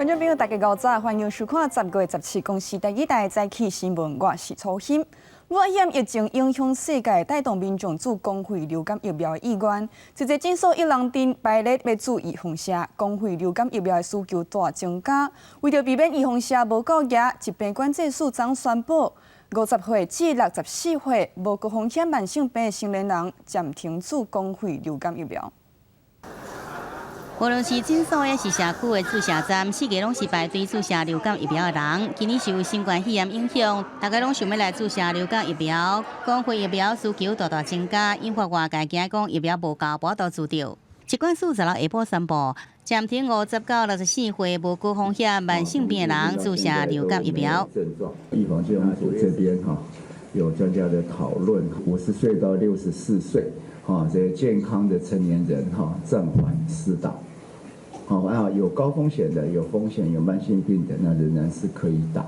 觀眾朋友，大家午早，歡迎收看10月17公視第二台早起新聞，我是楚欣。武漢肺炎疫情影響世界，帶動民眾注公費流感疫苗的意願。隨著診所一人頂排列欲注預防射，公費流感疫苗的需求大增加。為著避免預防射無夠額，疾病管制署昨宣布，50歲至64歲無高風險慢性病的成年人暫停注公費流感疫苗。無論是診所抑是社區的注射站，四界攏是排隊注射流感疫苗的人。今年受新冠肺炎影響，大家攏想欲來注射流感疫苗，公費疫苗需求大大增加，引發外界驚講疫苗無夠，無法度注著。疾管署十六下晡宣布，暫停50到64歲無高風險慢性病的人注射流感疫苗。預防接種組這邊哈有專家的討論，50歲到64歲，哈這些健康的成年人哈暫緩施打。好啊，有高風險的、有風險、有慢性病的，那仍然是可以打。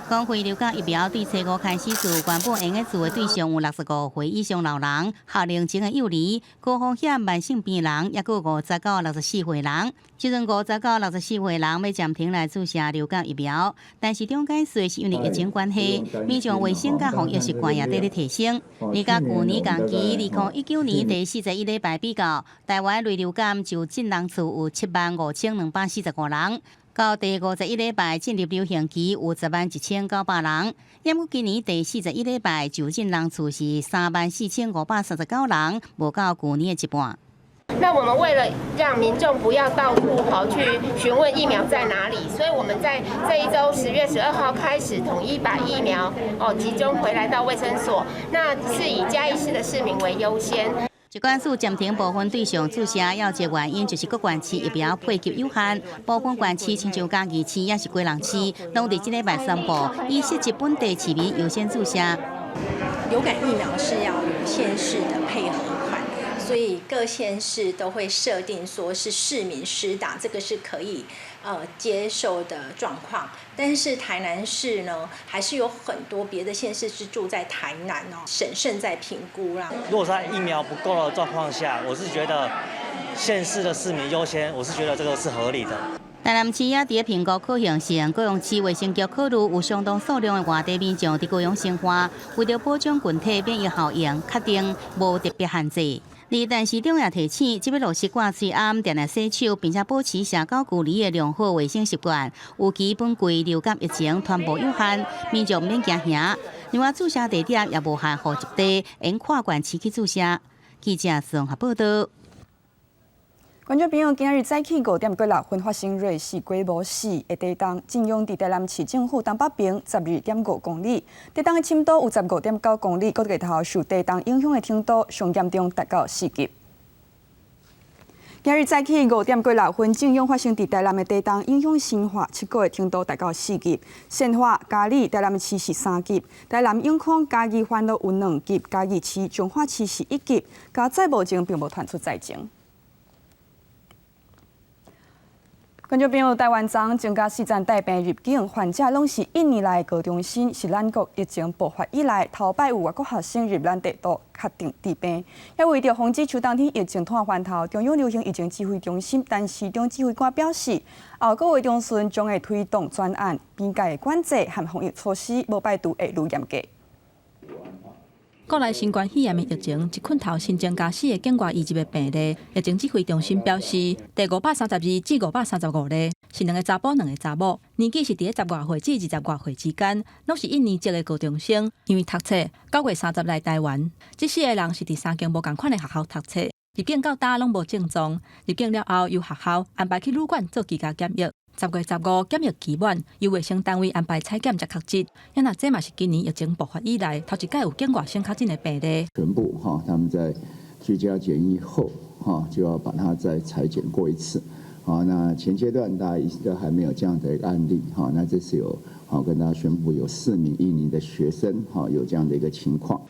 公費流感疫苗對初五開始注，原本會用注的對象有65歲以上老人、學齡前的幼兒、高風險慢性病人，抑閣50到64歲人。這陣50到64歲人欲暫停來注射流感疫苗，但是中間說是因為疫情關係，民眾衛生佮防疫習慣也佇咧提升。而佮舊年同期，2019年第41禮拜比較，台灣類流感就診人次有75,245人。到第51禮拜進入流行期，有101,900人。毋過今年第41禮拜就診人次是34,539人，無夠舊年的一半。那我們為了讓民眾不要到處跑去詢問疫苗在哪裡，所以我們在這一周10月12號開始統一把疫苗哦集中回來到衛生所，那是以嘉義市的市民為優先。疾管署暫停部分對象注射，有一個原因就是各縣市疫苗配給有限，部分縣市親像嘉義市抑是基隆市，攏佇這禮拜宣布以設置本地市民優先注射。流感疫苗是要有縣市的配合款，所以各縣市都會設定說是市民施打，這個是可以接受的狀況。但是台南市呢，還是有很多別的縣市是住在台南哦，審慎在評估啦。如果在疫苗不夠的狀況下，我是覺得縣市的市民優先，我是覺得這個是合理的。台南市也佇咧評估可行性，高雄市衛生局考慮有相當數量的外地民眾佇高雄生活，為著保障群體免疫效應，確定無特別限制。而陳市長也提醒，這欲落實掛喙罨、定定洗手，並且保持社交距離的良好衛生習慣，尤其本季流感疫情傳播有限，民眾免驚嚇。另外，注射地點也無限戶籍地，用跨縣市去注射。記者綜合報道。觀眾朋友，今日早起5點過6分發生芮氏規模4的地動，震央佇台南市政府東北邊12.5公里，地動的深度有15.9公里，估計頭受地動影響的程度上嚴重達到4級。今日早起5點過6分，震央發生佇台南的地動，影響新化七股的程度達到4級，善化、佳里、台南市是3級，台南永康、嘉義歡樂有2級，嘉義市、彰化市是1級，佳哉目前並無傳出災情。觀眾朋友，台灣昨增加四萬帶病入境患者，攏是印尼來的高中生，是咱國疫情爆發以來頭擺有外國學生入咱地圖確定致病。也為著防止秋冬天疫情拖翻頭，中央流行疫情指揮中心陳時中指揮官表示，後個月中旬將會推動專案邊界的管制和防疫措施，無排除會愈嚴格。國內新冠肺炎的疫情，一困頭新增加四个境外移入的病例。疫情指揮中心表示，第532至535例是兩个查埔，兩个查某，年紀是佇咧十外歲至二十外歲之間，攏是印尼籍的高中生。因為讀冊9月30來台灣，這四个人是佇三間無仝款的學校讀冊，入境到今攏無症狀。入境了後，由學校安排去旅館做居家檢疫。10月15檢疫期滿，由衛生單位安排採檢才確診。啊若這嘛是今年疫情爆發以來頭一擺有境外生確診的病例。全部哈，他們在居家檢疫後哈，就要把它再採檢過一次。好，那前階段大家一直都還沒有這樣的一個案例哈，那這次有好跟大家宣布有四名印尼的學生哈有這樣的一個情況。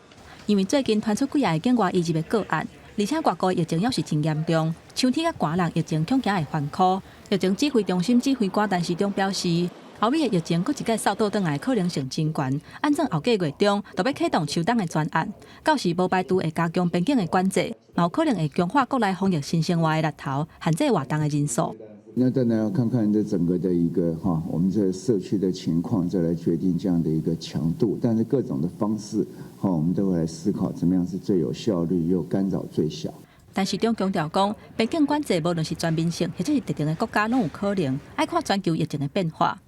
因為最近傳出幾个境外移入的個案，而且外國疫情猶是真嚴重，秋天佮寒冷疫情恐驚會翻箍。疫情指揮中心指揮官陳時中表示，後尾的疫情閣一擺掃倒轉來可能性真懸，按怎後個月中就欲啟動秋冬的專案，到時無排除會加強邊境的管制，嘛有可能會強化國內防疫新生活的力頭，限制活動的人數。那當然要看看這整個的一個哈，我們這社區的情況，再來決定這樣的一個強度。但是各種的方式，哈，我們都會來思考，怎麼樣是最有效率又干擾最小。陳時中強調講，邊境管制無論是全面性或者是特定的國家，攏有可能，愛看全球疫情的變化。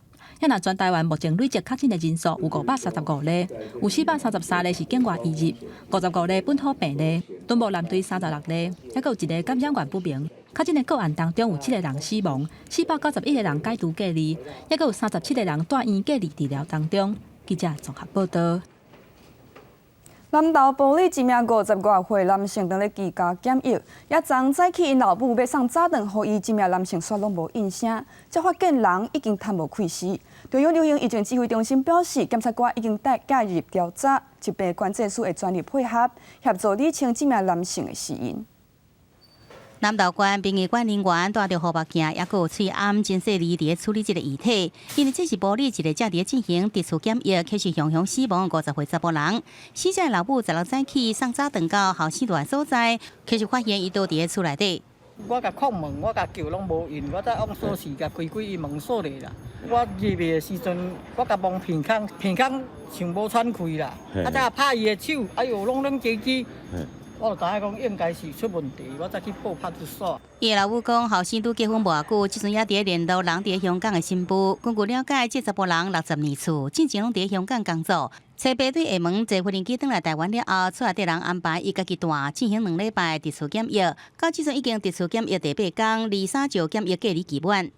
遐若全台灣目前累積確診的人數有535例，有433例是境外移入，55例本土病例，中部南隊36例，猶閣有一个感染源不明。確診的個案當中有七個人死亡，491個人解除隔離，猶閣有37個人蹛院隔離治療當中。記者綜合報道。南投埔里一名50外歲男性當咧居家檢疫，抑昨早起𪜶老母欲送早頓予伊，這名男性煞攏無應聲，才發現人已經癱無氣勢。中央流行疫情指揮中心表示，檢察官已經帶介入調查，疾病管制署會全力配合協助理清這名男性的死因。南投縣殯儀館人員帶著護目鏡，猶閣有喙罨真細膩佇咧處理這个遺體。因為這是埔里一个正佇咧進行特殊檢疫，卻是雄雄死亡50歲查埔人。死者老母十六早起送早頓到後生住所在，卻是發現伊倒佇咧厝內底。我共敲門，我共叫攏無應，我才用鎖匙共開開伊門鎖咧啦。我入去的時陣，我共摸鼻孔，鼻孔像無喘氣啦，啊，才拍伊的手，哎喲，攏冷吱吱。我就知影講應該是出問題，我才去報派出所。伊老母講，後生拄結婚無偌久，這陣也佇咧聯絡人佇咧香港的新婦。根據了解，這查埔人60年厝，進前攏佇咧香港工作。初八對廈門坐飛機轉來台灣了後，厝內底人安排伊家己蹛進行2禮拜特殊檢疫，到這陣已經特殊檢疫第八工，二三就檢疫隔離期滿。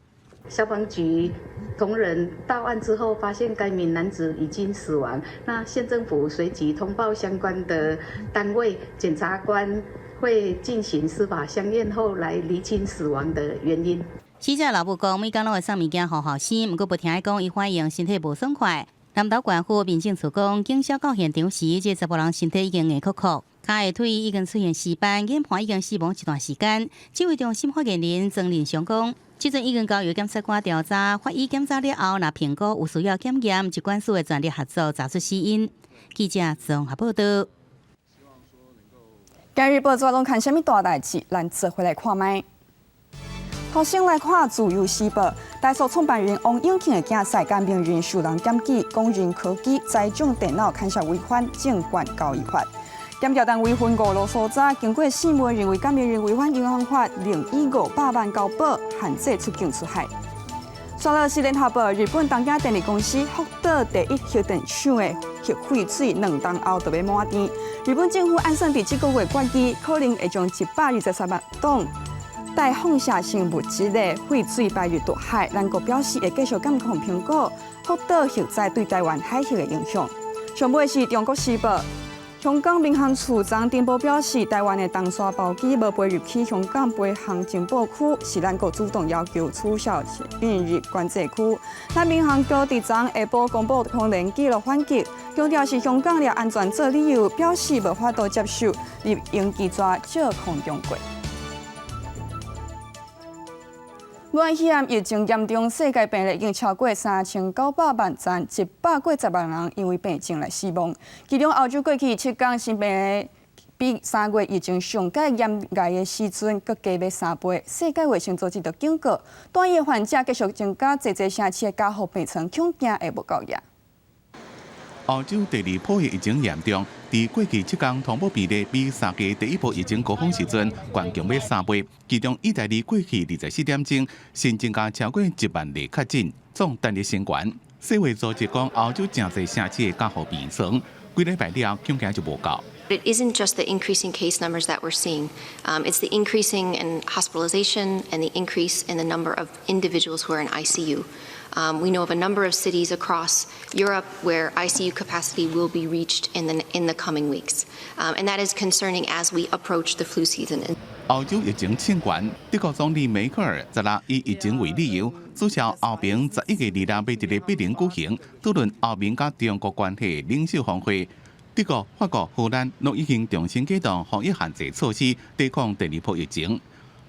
消防局同仁到案之後，發現該名男子已經死亡。那縣政府隨即通報相關的單位，檢察官會進行司法相驗後來釐清死亡的原因。死者老母講，每工攏會送物件予後生，毋過無聽伊講，伊反應身體無爽快。南投縣府民政處講，警消到現場時，這查埔人身體已經硬殼殼，跤下腿已經出現屍斑，研判已經死亡一段時間。指揮中心發言人曾仁祥講，這陣已經交由檢察官調查，法醫檢查了後，若評估有需要檢驗，疾管署會全力合作查出死因。記者綜合報道。今日報紙攏看啥物大代誌？咱做伙來看覓。頭先來看《自由時報》，台塑創辦人王永慶的囝婿佮名人受人檢舉，講人科技栽種電腦牽涉違反證券交易法。檢調單位分五路搜查，經過審問，認為佮名人違反銀行法，另以500萬交保，限制出境出海。煞落是聯合報，日本東京電力公司福島第一核電廠的核廢水2冬後就欲滿電。日本政府按算佇這個月決議，可能會將123萬噸帶放射性物質的廢水排入大海。南國表示會繼續監控評估福島核災對台灣海峽的影響。上尾是中國時報。香港民航處張定波表示，台灣的東沙包機無飛入去香港飛航情報區，是咱國主動要求取消進入管制區。咱民航局佇昨下晡公布空聯記錄反擊，強調是香港的安全做理由，表示無法度接受入英機紙借空中過。武漢肺炎疫情嚴重，世界病例已經超過3900萬例，100幾十萬人因為病症來死亡。其中，歐洲過去7天新病例比3月疫情上蓋嚴厲的時陣，閣加欲3倍。世界衛生組織就警告，住院患者繼續增加，濟濟城市的加護病床恐驚會無夠額。歐洲第二波疫情嚴重，佇過去7天通報病例比3月第一波疫情高峰時陣懸強欲3倍。其中，意大利過去24點鐘新增加超過1萬例確診，創單日新高。世衛組織講，歐洲誠濟城市的加護病床，幾禮拜了後恐驚就無夠。 It isn't just the increasing case numbers that we're seeing. It's the increasing in hospitalization and the increase in the number of individuals who are in ICU. We know of a number of cities across Europe where ICU capacity will be reached in the coming weeks. And that is concerning as we approach the flu season. 歐洲疫情衝懸，德國總理梅克爾十六以疫情為理由，取消歐盟11月26欲佇咧柏林舉行討論歐盟佮中國關係領袖峰會。德國、法國、荷蘭攏已經重新啟動防疫限制措施，對抗第二波疫情。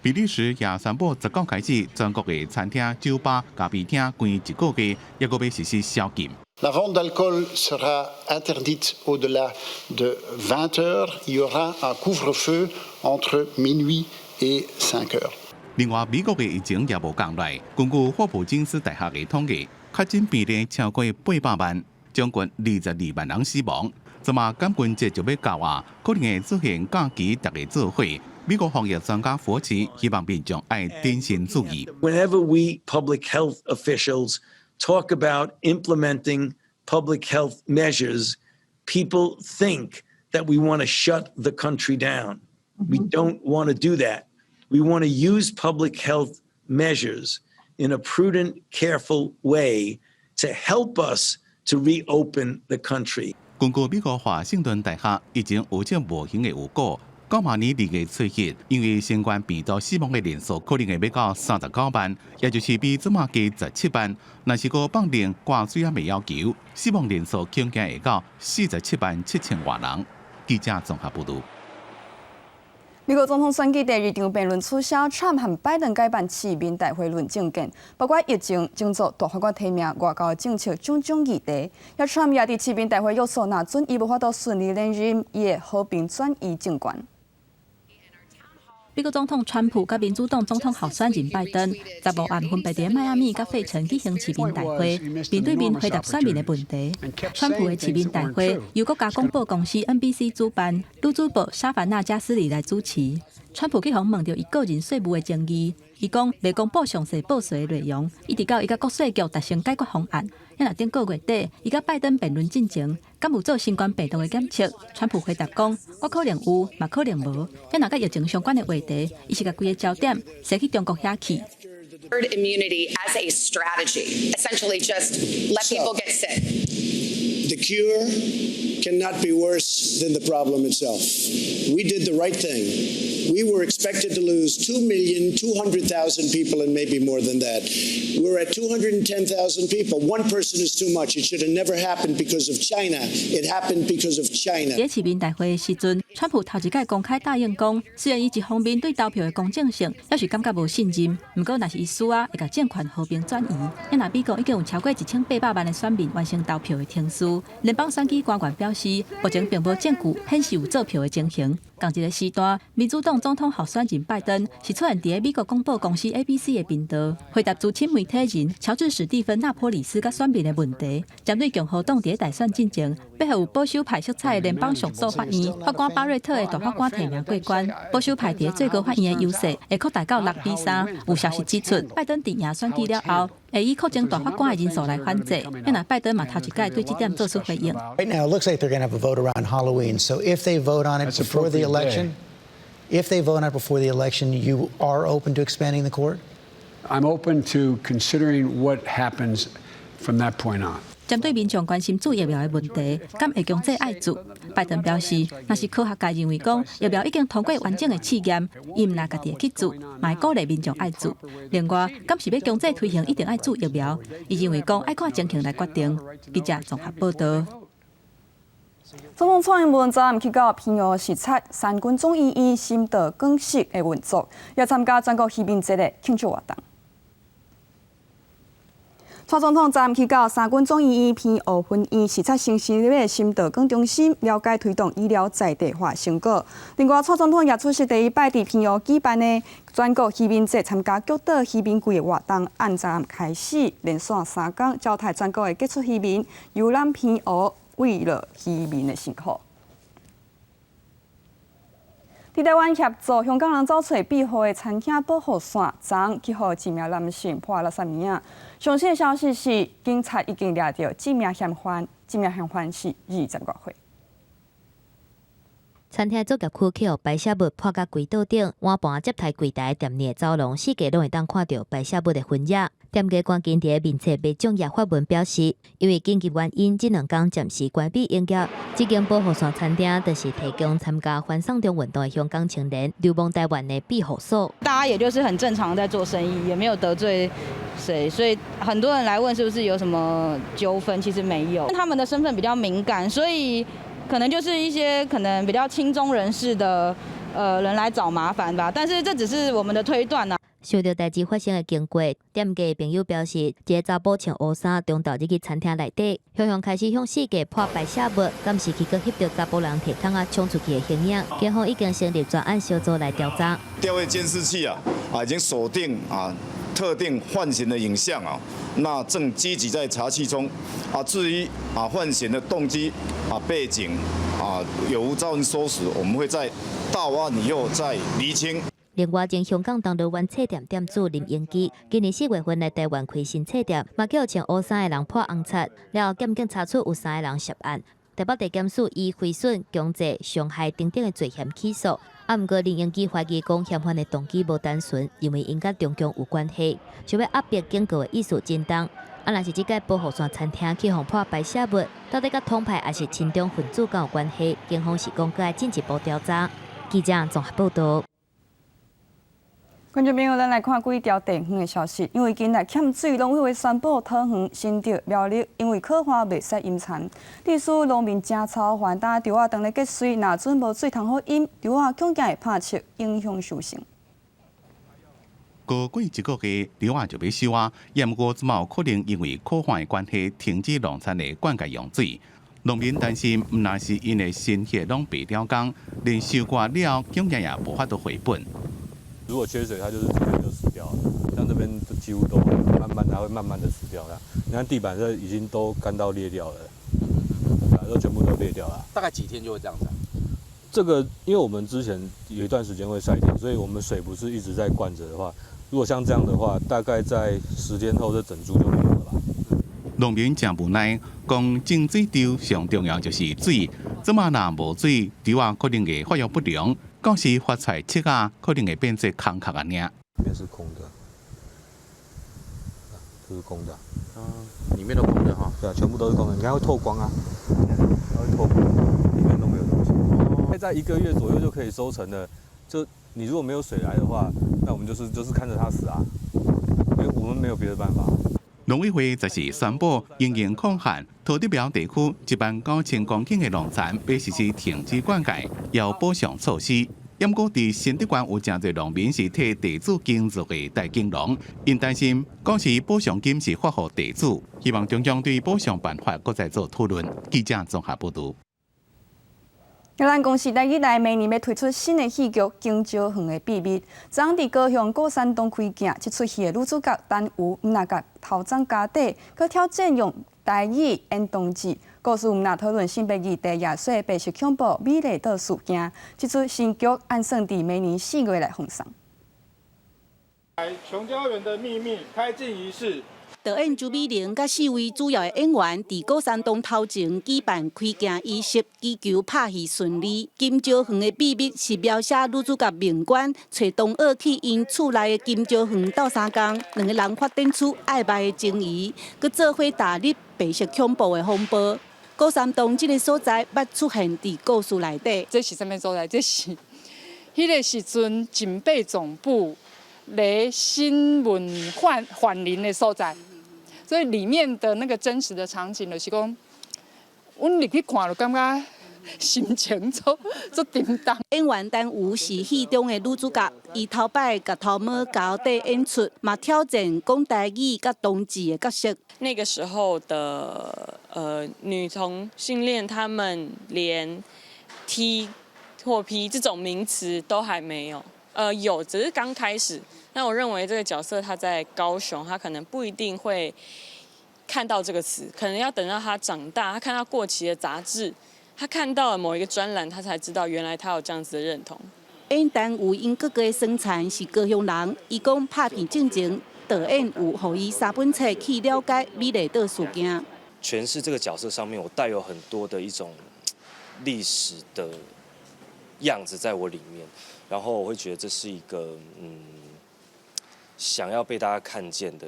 比利時也宣布十九開始，全國的餐廳、酒吧、咖啡廳關一個月，猶閣欲實施宵禁。 La vente d'alcool sera interdite au-delà de 20 heures. Il y aura un couvre-feu entre minuit et 5 heures. 另外，美國的疫情也無降來，根據霍普金斯大學的統計，確診病例超過800萬，將近22萬人死亡。這馬感恩節就欲到啊，可能會出現假期逐家做伙。美國防疫專家佛奇希望民眾愛謹慎注意。 Whenever we public health officials talk about implementing public health measures, people think that we want to shut the country down. We don't want to do that. We want to use public health measures in a prudent, careful way to help us to reopen the country. 根據美國華盛頓大學疫情預測模型的預估，到明年2月7日，因為新冠病毒死亡的人數可能會欲到39萬，也就是比這馬加17萬。若是閣放任掛水仔的要求，死亡人數恐驚會到47萬7千外人。記者綜合報導。美國總統選舉第二場辯論取消，川普和拜登改辦市民大會論政見，包括疫情、種族、大法官提名、外交政策種種議題。也川普也佇市民大會約束，若準伊無法度順利連任，伊會和平轉移政權。美國總統川普佮民主黨總統候選人拜登，15暗分別佇邁阿密佮費城舉行市民大會，面對面回答選民的問題。川普的市民大會由國家廣播公司 NBC 主辦，女主播莎凡娜加斯里來主持。川普去予問著伊個人稅務的爭議，伊講袂公布詳細報稅的內容，一直到伊佮國稅局達成解決方案。若頂個月底，伊佮拜登辯論進前，敢有做新冠病毒的檢測？川普回答講：我可能有，嘛可能無。若佮疫情相關的話題，伊是共規个焦點踅去中國遐去。 Herd immunity as a strategy, essentially just let people get sick. The cure cannot be worse than the problem itself. We did the right thing. We were expected to lose 2,200,000 people and maybe more than that. We're at 210,000 people. One person is too much. It should have never happened because of China. It happened because of China. 佇市民大會的時陣，川普頭一擺公開答應講，雖然伊一方面對投票的公正性猶是感覺無信任，毋過若是伊輸啊，會共政權和平轉移。若美國已經有超過1800萬的選民完成投票的程序，聯邦選舉官員表示，目前並無證據顯示有作票的情形。仝一个時段，民主黨總統候選人拜登是出現佇美國廣播公司 ABC 的頻道，回答資深媒體人喬治史蒂芬納波里斯佮選民的問題。針對共和黨佇大選進前，欲予有保守派色彩的聯邦上訴法院法官巴瑞特的大法官提名過關，保守派佇最高法院的優勢會擴大到6比3。有消息指出，拜登佇贏選舉了後，會以擴增大法官的人數來反制。若拜登嘛頭一擺對這點做出回應。 Right now, it looks like they're going to have a vote around Halloween. So if they vote on it before the election, if they vote on it before the election, you are open to expanding the court? I'm open to considering what happens from that point on. 針對民眾關心注疫苗的問題，敢會強制愛注？拜登表示，若是科學界認為講疫苗已經通過完整的試驗，伊毋但家己會去注，嘛會鼓勵民眾愛注。另外，敢是欲強制推行一定愛注疫苗？伊認為講愛看情形來決定。記者綜合報導。總統蔡英文昨暗去到澎湖視察三軍總醫院新道港式的運作，也參加全國漁民節的慶祝活動。蔡總統昨暗去到三軍總醫院澎湖分院視察新設的新道港中心，了解推動醫療在地化成果。另外，蔡總統也出席第一擺佇澎湖舉辦的全國漁民節，參加菊島漁民季的活動，按昨暗開始連續3工，招待全國的傑出漁民遊覽澎湖，慰勞漁民的辛苦。佇台灣協助香港人走揣庇護的餐廳保護傘，昨昏去予一名男性破垃圾物仔。上新的消息是，警察已經掠著這名嫌犯，這名嫌犯是20外歲。餐廳作業區予排泄物潑甲規桌頂，碗盤接待櫃台店內走廊四界攏會當看著排泄物的痕跡。店家趕緊佇面冊賣粽葉發文表示，因為緊急原因，這兩工暫時關閉營業。這間保護傘餐廳就是提供參加反送中運動的香港青年流亡台灣的庇護所。大家也就是很正常在做生意，也沒有得罪誰，所以很多人來問是不是有什麼糾紛，其實沒有。他們的身份比較敏感，所以可能就是一些可能比較親中人士的人來找麻煩吧。但是這只是我們的推斷啊。想著代誌發生的經過，店家朋友表示，一个查埔穿烏衫，中晝入去餐廳內底，雄雄開始向四界潑排泄物，監視器閣翕著查埔人提桶仔衝出去的形影。警方已經成立專案小組來調查。調閱監視器啊，已經鎖定啊特定犯嫌的影像啊，那正積極在查緝中。啊，至於啊犯嫌的動機啊背景啊有無遭人唆使，我們會在到案以後再釐清。另外，前香港銅鑼灣冊店店主林英基，今年4月份來台灣開新冊店，嘛叫穿烏衫的人潑紅漆，了後檢警查出有三个人涉案，台北地檢署以毀損、強制、傷害等等的罪嫌起訴。啊，毋過林英基懷疑講嫌犯的動機無單純，認為𪜶佮中共有關係，想欲壓迫警告的意思真重。啊，若是這擺保護傘餐廳去予潑排泄物，到底佮統派抑是親中分子敢有關係？警方是講閣愛進一步調查。記者綜合報道。觀眾朋友，咱來看幾條地方的消息。因為近來欠水，農委會宣布桃園、新竹、苗栗，因為洘旱袂使淹田。致使農民誠操煩，焦稻仔當咧結穗，若準無水通好淹，稻仔恐驚會拍赤，影響收成。過過一個月，稻仔就欲收啊，毋過這馬有可能因為洘旱的關係，停止農田的灌溉用水。農民擔心，毋但是𪜶的心血攏白了工，連收割了後，恐驚也無法度回本。如果缺水，它就是直接就死掉了。像這邊幾乎都慢慢，它會慢慢的死掉了。你看地板這已經都乾到裂掉了，都全部都裂掉了。大概幾天就會這樣子？這個，因為我們之前有一段時間會曬田，所以我們水不是一直在灌著的話，如果像這樣的話，大概在10天後，這整株就沒有了吧。農民誠無奈，講種水稻上重要就是水，這馬若無水，稻仔可能會發育不良。到時發出來粟仔可能會變做空殼按呢。裡面是空的，這是空的，啊，裡面都空的哈。對啊，全部都是空的，你看會透光啊，它會透光，裡面都沒有東西。在一個月左右就可以收成了，就你如果沒有水來的話，那我們就是看着它死啊，因為我們沒有別的辦法。農委會則是宣布，因應抗旱，桃竹苗地區1萬9千公頃的農田欲實施停止灌溉，有補償措施。毋過，佇新竹縣有誠濟農民是替地主耕作的代耕農，𪜶擔心講是補償金是發予地主，希望中央對補償辦法閣再做討論。記者綜合報導。咱公視台語台明年欲推出新的戲劇《金蕉園的秘密》，昨昏佇高雄鼓山東開鏡，這齣戲的女主角陳瑜，毋但共頭鬃加短，閣挑戰用台語演同志。故事毋但討論性別議題，也說白色恐怖、美麗島事件。這齣新劇按算佇明年4月來放送。瓊蕉園的秘密開鏡儀式。導演周美玲佮四位主要的演員佇鼓山東頭前舉辦開鏡儀式，祈求拍戲順利。金蕉園的秘密是描寫女主角明官揣同學去𪜶厝內的金蕉園鬥相共，兩个人發展出曖昧的情誼，閣做伙踏入白色恐怖的風暴。鼓山東這个所在捌出現佇故事內底。這是啥物所在？這是彼个時陣警備總部咧審問犯人的所在。所以裡面的那個真實的場景，就是講，阮入去看就感覺心情足足沉重。演員陳瑜是戲中的女主角，伊頭擺共頭毛鉤短演出，嘛挑戰講台語佮同志的角色。那個時候的女同性戀，他們連 T 或 P 這種名詞都還沒有，有，只是剛開始。那我認為這個角色他在高雄，他可能不一定會看到這個詞，可能要等到他長大，他看到過期的雜誌，他看到了某一個專欄，他才知道原來他有這樣子的認同。演陳瑜𪜶哥哥的孫燦是高雄人，伊講拍片進前，導演有予伊三本冊去了解美麗島事件。詮釋這個角色上面，我帶有很多的一種歷史的樣子在我裡面，然後我會覺得這是一個想要被大家看見的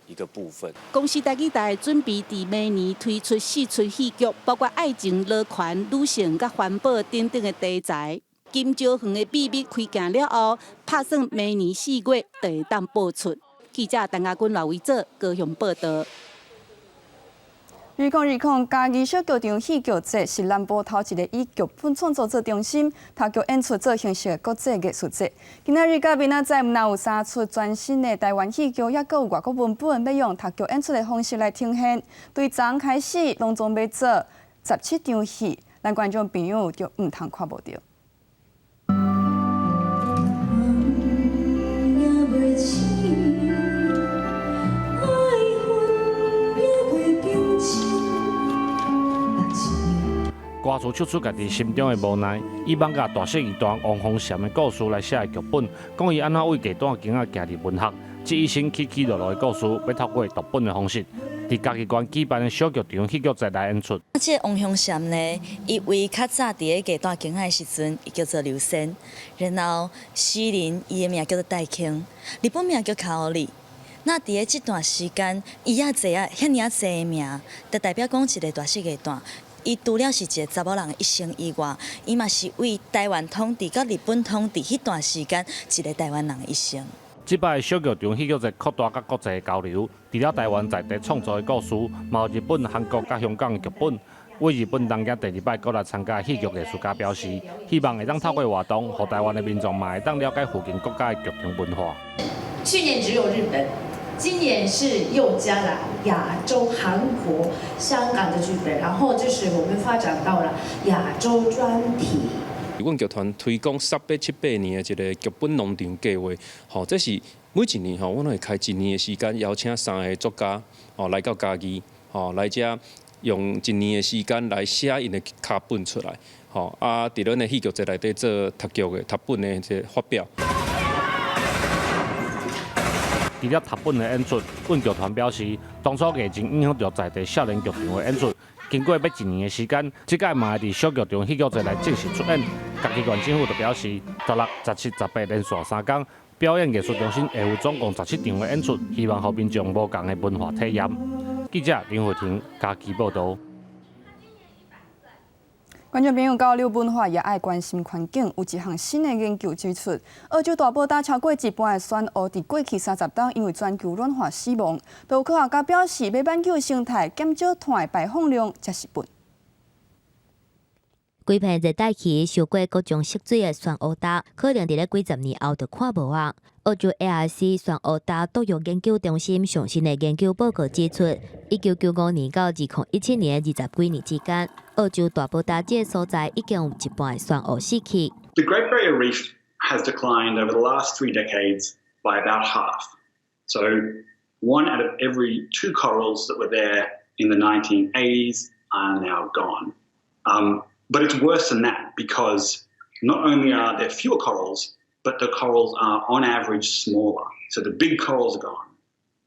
一個部分。公視台語台準備佇明年推出四齣戲劇，包括愛情、勞權、女性佮環保等等的題材。金蕉園的秘密開鏡了後，拍算明年4月就會當播出。記者陳亞君、羅維哲高雄報道。2020嘉義小劇場戲劇節是南部頭一个以劇本創作做中心、讀劇演出做形式的國際藝術節。今仔日佮明仔載，毋但有三齣全新的台灣戲劇，猶閣有外國文本，欲用讀劇演出的方式來呈現。對昨昏開始，攏總欲做17場戲，咱觀眾朋友就毋通看無著。歌詞唱出家己心中的無奈，以艋舺大細藝團王鳳嬋的故事來寫的劇本，講伊按怎為藝單囝仔行入文學，這一生起起落落的故事，欲透過讀本的方式，佇嘉義縣舉辦的小劇場戲劇節來演出。這個王香嬋呢，伊為較早佇咧藝單囝仔的時陣，伊叫做劉仙，然後詩人伊的名叫做戴卿，日本名叫卡奧里。那佇咧這段時間，伊遐濟啊，遐爾仔濟的名，就代表講一个大細藝團。伊除了是一个查某人的一生以外，伊嘛是為台灣統治佮日本統治彼段時間一个台灣人的一生。這擺小劇場戲劇節擴大佮國際的交流，除了台灣在地創作的故事，嘛有日本、韓國佮香港的劇本。為日本東京第二擺過來參加戲劇藝術家表示，希望會當透過活動，予台灣的民眾嘛會當了解附近國家的劇場文化。去年只有日本。今年是又加了亞洲、韓國、香港的劇本，然後就是我們發展到了亞洲專題。阮劇團推廣十八七八年的一个劇本農場計劃，吼，這是每一年吼，阮會開一年的時間，邀請三个作家，吼來到嘉義，吼來遮用一年的時間來寫𪜶的腳本出來，吼啊，佇咱的戲劇節內底做讀劇的讀本的這个發表。除了讀本的演出，阮劇團表示，當初疫情影響著在地少年劇場的演出，經過欲一年的時間，這擺嘛會佇小劇場戲劇節來正式出演。嘉義縣政府就表示，16、17、18連續三工，表演藝術中心會有總共17場的演出，希望予民眾無仝的文化體驗。記者林慧婷嘉義報導。觀眾朋友，交流文化也愛關心環境。有一項新的研究指出，澳洲大堡礁超過一半的珊瑚佇過去30冬因為全球暖化死亡。有科學家表示，欲挽救生態，減少碳的排放量才是本。規片熱帶魚受過各種色水的珊瑚礁，可能佇咧幾十年後就看無啊。澳洲 ARC 珊瑚礁獨育研究中心上新的研究報告指出，1995年到2017年二十幾年之間，澳洲大堡礁這个所在已經有一半的珊瑚死去。 The Great Barrier Reef has declined over the last 3 decades by about half. So one out of every two corals that were there in the 1980s are now gone. But it's worse than that because not only are there fewer corals, but the corals are on average smaller. So the big corals are gone.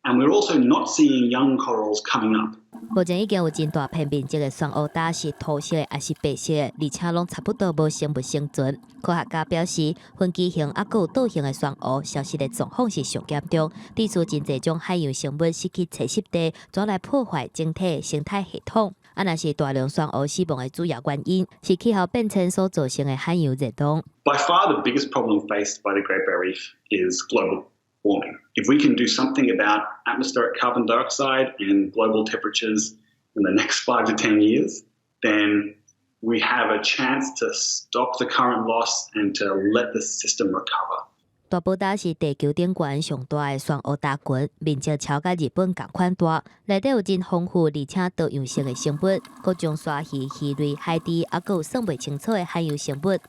And we're also not seeing young corals coming up. 目前已經有真大片面積的珊瑚礁是塗色的，抑是白色的，而且攏差不多無生物生存。科學家表示，分岐型猶閣有倒形的珊瑚消失的狀況是上嚴重，致使真濟種海洋生物失去棲息地，轉來破壞整體生態系統。啊，若是大量珊瑚死亡的主要原因，是氣候變遷所造成的海洋熱浪。 By far the biggest problem faced by the Great Barrier Reef is global warming. If we can do something about atmospheric carbon dioxide and global temperatures in the next 5 to 10 years, then we have a chance to stop the current loss and to let the system recover. 大堡礁是地球頂懸上大的珊瑚礁群，面積超過日本仝款大，內底有真豐富而且多樣性的生物，各種鯊魚、魚類、海豬，猶閣有算袂清楚的海洋生物。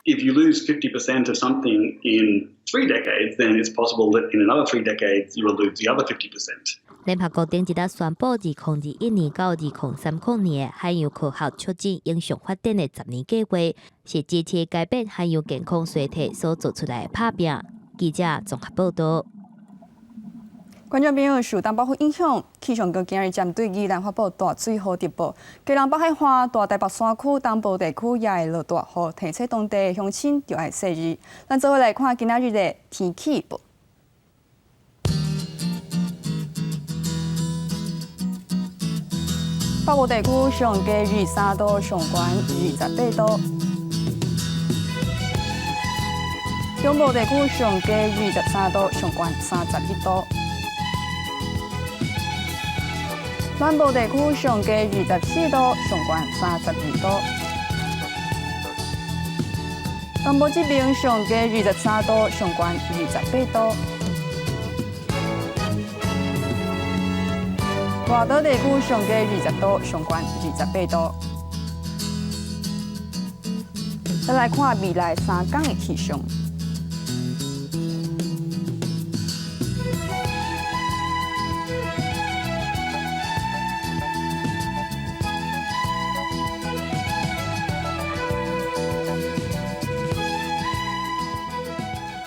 If you lose 50% of something in 3 decades, then it's possible that in another 3 decades you will lose the other 50%. 聯合國頂一日宣布，2021年到2030年的海洋科學促進永續發展的十年計劃，是支持改變海洋健康衰退所做出來的拍拚。記者綜合報導。觀眾朋友，受東北風影響，氣象局今日針對宜蘭發布大水雨特報，基隆北海岸、大台北山區、東部地區也會落大雨，提醒當地鄉親著愛細膩。咱做伙來看今仔日的天氣報。北部地區上低23度，上懸28度；中部地區上低23度，上懸31度。南部地區上低24度，上懸32度。東部這邊上低23度，上懸28度。外島地區上低20度，上懸28度。再來看未來3天的氣象。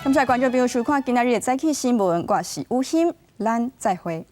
感謝觀眾朋友收看今仔日的早起新聞，我是雨欣，咱再會。